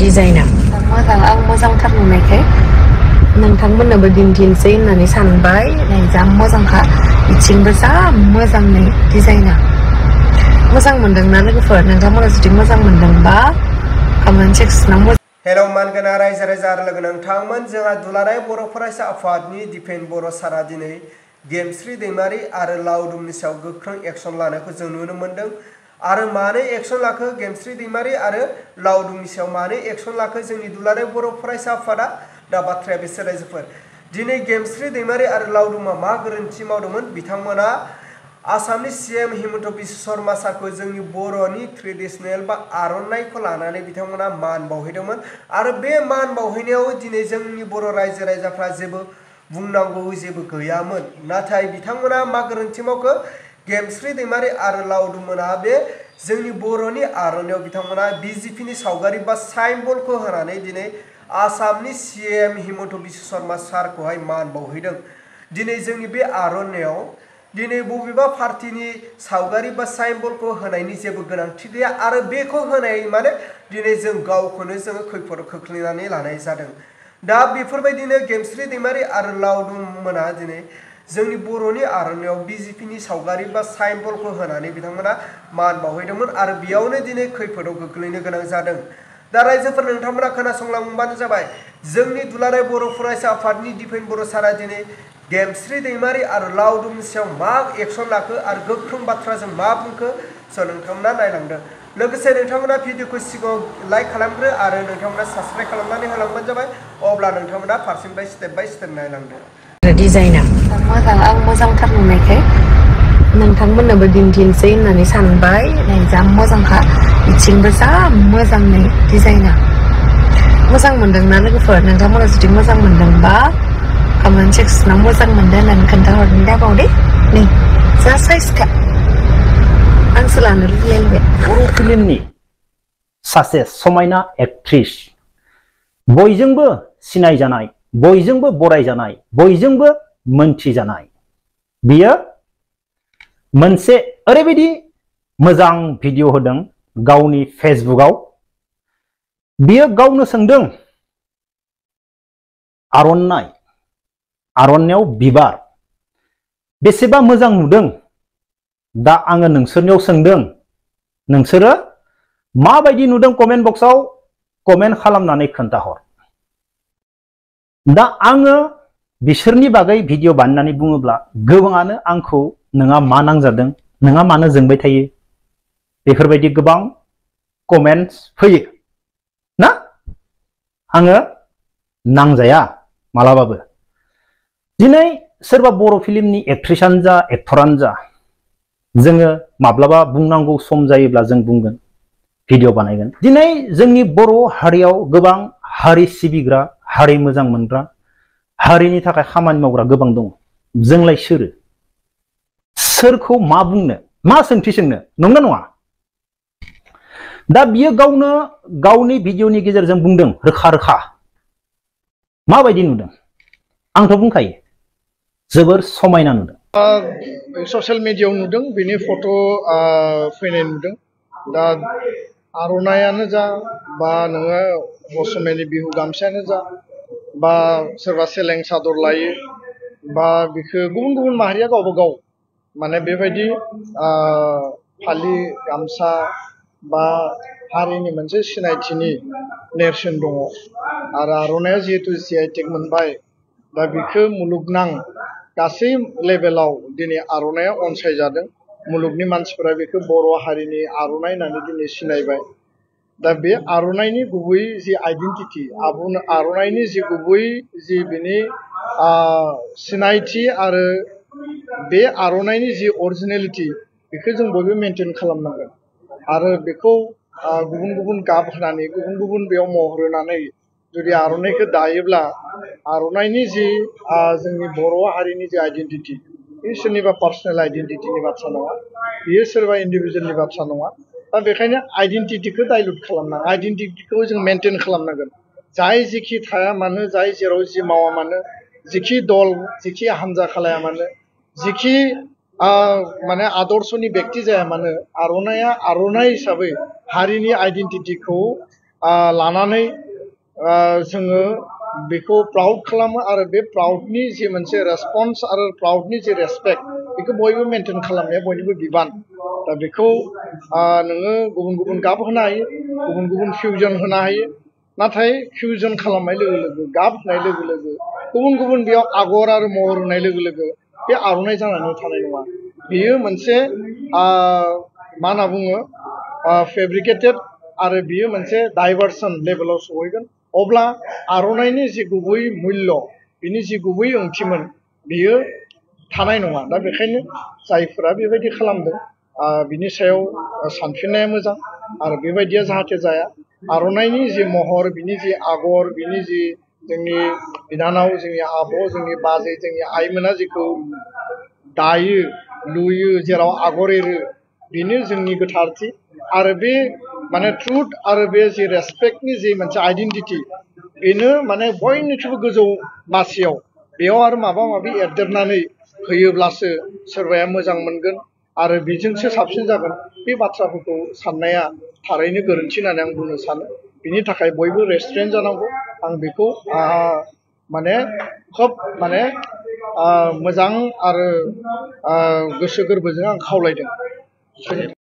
डिजाइना मोजां आं मोजांथार नुनायखाय नोंथांमोननोबो दिन्थिनोसै होननानै सानबाय। नै जा मोजांखा, बिथिंबो जा मोजां नै डिजाइना। मोजां मोनदोंना लोगोफोर? नोंथांमोना जुदि मोजां मोनदोंबा कमेन्ट सेक्सनाव हेलौ मानगोनां रायजो राजा आरो लोगो नोंथांमोन, जोंहा दुलाराय बर' फरायसा आफादनि डिफेन बर' सारा दिनै गेमस्रि दैमारि आरो लावदुमनि सायाव गोख्रों एक्सन लानायखौ जों नुनो मोन्दों। आरो मानो एक्सन लाखो गेमस्रि दैमारि आरो लावदुमनि सायाव मानो एक्सन लाखो जोंनि दुलाराय बर' फरायसा आफादा? दा बाथ्राया बेसो रायजोफोर। दिनै गेमस्रि दैमारि आरो लावदुमा मा गोरोन्थि मावदोंमोन? बिथांमोना आसामनि सीएम हिमन्त बिश्व शर्मा सारखौ जोंनि बर'नि ट्रेडिशनेल बा आर'नाइखौ लानानै बिथांमोना मान बावहैदोंमोन। आरो बे मान बावहैनायाव दिनै जोंनि बर' रायजो राजाफ्रा जेबो बुंनांगौ जेबो गैयामोन। नाथाय बिथांमोना मा गोरोन्थि मावखो? गेमस्रि दैमारि आरो लावदुममोना बे जोंनि बर'नि आर'नाइयाव बिथांमोना बिजेपिनि सावगारि बा साइनबर्डखौ होनानै दिनै आसामनि सीएम हिमन्त बिश्व शर्मा सारखौहाय मान बावहैदों। दिनै जोंनि बे आर'नाइयाव दिनै बबेबा पार्टिनि सावगारि बा साइनबर्डखौ होनायनि जेबो गोनांथि गैया। आरो बेखौ होनाय माने दिनै जों गावखौनो जोङो खैफोदाव खोख्लैनानै लानाय जादों। दा बेफोरबायदिनो गेमस्रि दैमारि आरो लावदुम मोना दिनै जोंनि बर'नि आर'नाइयाव बिजेपिनि सावगारि बा साइनबर्डखौ होनानै बिथांमोना मान बावहैदोंमोन आरो बेयावनो दिनै खैफोदाव गोग्लैनो गोनां जादों। दा रायजोफोर, नोंथांमोना खोनासंलांबानो जाबाय। जोंनि दुलाराय बर' फरायसा आफादनि डिफेन बर' सारा दिनै गेमस्रि दैमारि आरो लावदुमनि सायाव मा एक्सन लाखो आरो गोख्रों बाथ्राजों मा बुंखो स' नोंथांमोना नायलांदों। लोगोसे नोंथांमोना भिडिअखौ सिगाङाव लाइक खालामग्रो आरो नोंथांमोना साबस्क्राइब खालामनानै होलांबानो जाबाय। अब्ला नोंथांमोना फारसेनिफ्राय स्टेप बाय स्टेप नायलांदो। डिजाइना मोजां आं मोजांथार नुनायखाय नोंथांमोननोबो दिन्थिनोसै होननानै सानबाय। नै जा मोजांखा, बिथिंबो जा मोजां नै डिजाइना। मोजां मोनदोंना लोगोफोर? नोंथांमोना जुदि मोजां मोनदोंबा कमेन्ट सेक्सनाव मोजां मोनदों होननानै खोन्थाहरनो दाबाव दे। नै जा साइजखा, आंसो लानो लुबैलायबाय। बर' फिल्मनि सासे समायना एक्ट्रिस, बयजोंबो सिनायजानाय, बयजोंबो बरायजानाय, बयजोंबो मोनथिजानाय, बियो मोनसे ओरैबायदि मोजां भिडिअ होदों गावनि फेसबुकआव। बियो गावनो सोंदों आर'नाइ, आर'नाइयाव बिबार बेसेबा मोजां नुदों। दा आङो नोंसोरनियाव सोंदों, नोंसोरो माबायदि नुदों? कमेन्ट बक्सआव कमेन्ट खालामनानै खोन्थाहर। दा आङो बिसोरनि बागै भिडिअ बानायनानै बुङोब्ला गोबाङानो आंखौ नोंहा मा नांजादों, नोंहा मानो जोंबाय थायो, बेफोरबायदि गोबां कमेन्टस फैयो ना। आङो नांजाया मालाबाबो। दिनै सोरबा बर' फिल्मनि एक्ट्रिसानो जा एक्टरानो जा, जोङो माब्लाबा बुंनांगौ सम जायोब्ला जों बुंगोन, भिडिअ बानायगोन। दिनै जोंनि बर' हारियाव गोबां हारि सिबिग्रा, हारि मोजां मोनग्रा, हारिनि थाखाय खामानि मावग्रा गोबां दं। जोंलाय सोरो? सोरखौ मा बुंनो, मा सोंथि सोंनो, नंगौ नङा? दा बियो गावनो गावनि भिडिअनि गेजेरजों बुंदों रोखा रोखा। माबायदि नुदों? आंथ' बुंखायो जोबोर समायना नुदों। ससियेल मिडियायाव नुदों, बिनि फट' फैनाय नुदों। दा आर'नाइयानो जा बा नोङो असमियानि बिहु गामसायानो जा बा सोरबा सेलें सादर लायो बा बिखौ गुबुन गुबुन माहारिया गावबा गाव माने बेबायदि फालि गामसा बा हारिनि मोनसे सिनायथिनि नेरसोन दङ। आरो आर'नाइया जिहेतु GI टेग मोनबाय, दा बिखौ मुलुगनां गासै लेभेलाव दिनै आर'नाइया अनसायजादों। मुलुगनि मानसिफोरा बेखौ बर' हारिनि आर'नाइ होननानै दिनै सिनायबाय। दा बे आर'नाइनि गुबै जि आइडेन्टिटि, आर'नाइनि जि गुबै जि बिनि सिनायथि आरो बे आर'नाइनि जि अरिजिनेलिटि, बेखौ जों बयबो मेनटेन खालामनांगोन। आरो बेखौ गुबुन गुबुन गाब होनानै, गुबुन गुबुन बेयाव महर होनानै जुदि आर'नाइखौ दायोब्ला आर'नाइनि जि जोंनि बर' हारिनि जि आइडेन्टिटि, बे सोरनिबा पार्सनेल आइडेन्टिटिनि बाथ्रा नङा, बेयो सोरबा इन्डिभिजुवेलनि बाथ्रा नङा। दा बेखायनो आइडेन्टिटिखौ डाइल्युट खालामनाङा, आइडेन्टिटिखौ जों मेनटेन खालामनांगोन। जाय जेखि थाया मानो, जाय जेराव जि मावा मानो, जिखि दल, जिखि हान्जा खालाया मानो, जिखि माने आदर्शनि बेक्ति जाया मानो, आर'नाइया आर'नाइ हिसाबै हारिनि आइडेन्टिटिखौ लानानै जोङो बेखौ प्राउड खालामो आरो बे प्राउडनि जे मोनसे रेसपन्स आरो प्राउडनि जे रेसपेक्ट बेखौ बयबो मेनटेन खालामनाया बयनिबो बिबान दा बेखौ नोङो गुबुन गुबुन गाब होनो हायो गुबुन गुबुन फिउजन होनो हायो नाथाय फिउजन खालामनाय लोगो लोगो गाब होनाय लोगो लोगो गुबुन गुबुन बेयाव आगर आरो महर होनाय लोगो लोगो बे आर'नाइ जानानै थानाय नङा बेयो मोनसे मा होनना बुङो फेब्रिकेटेड आरो बियो मोनसे डाइभार्सन लेभेलाव सहैगोन अब्ला आर'नाइनि जि गुबै मुल्य बिनि जि गुबै ओंथिमोन बियो थानाय नङा दा बेखायनो जायफोरा बेबायदि खालामदों बिनि सायाव सानफिननाया मोजां आरो बेबायदिया जाहाथे जाया आर'नाइनि जि महर बिनि जि आगर बिनि जि जोंनि बिनानाव जोंनि आब' जोंनि बाजै जोंनि आइमोना जेखौ दायो लुयो जेराव आगर एरो बेनो जोंनि गोथारथि आरो बे माने ट्रुथ आरो बे जि रेसपेक्टनि जि मोनसे आइडेन्टिटि बेनो माने बयनिख्रुइबो गोजौ मासियाव बेयाव आरो माबा माबि एरदेरनानै होयोब्लासो सोरबाया मोजां मोनगोन आरो बेजोंसो साबसिन जागोन बे बाथ्राफोरखौ साननाया थारैनो गोरोन्थि होननानै आं बुंनो सानो बिनि थाखाय बयबो रेस्ट्रेन्ट जानांगौ आं बेखौ माने खोब माने मोजां आरो गोसो गोरबोजों आं खावलायदों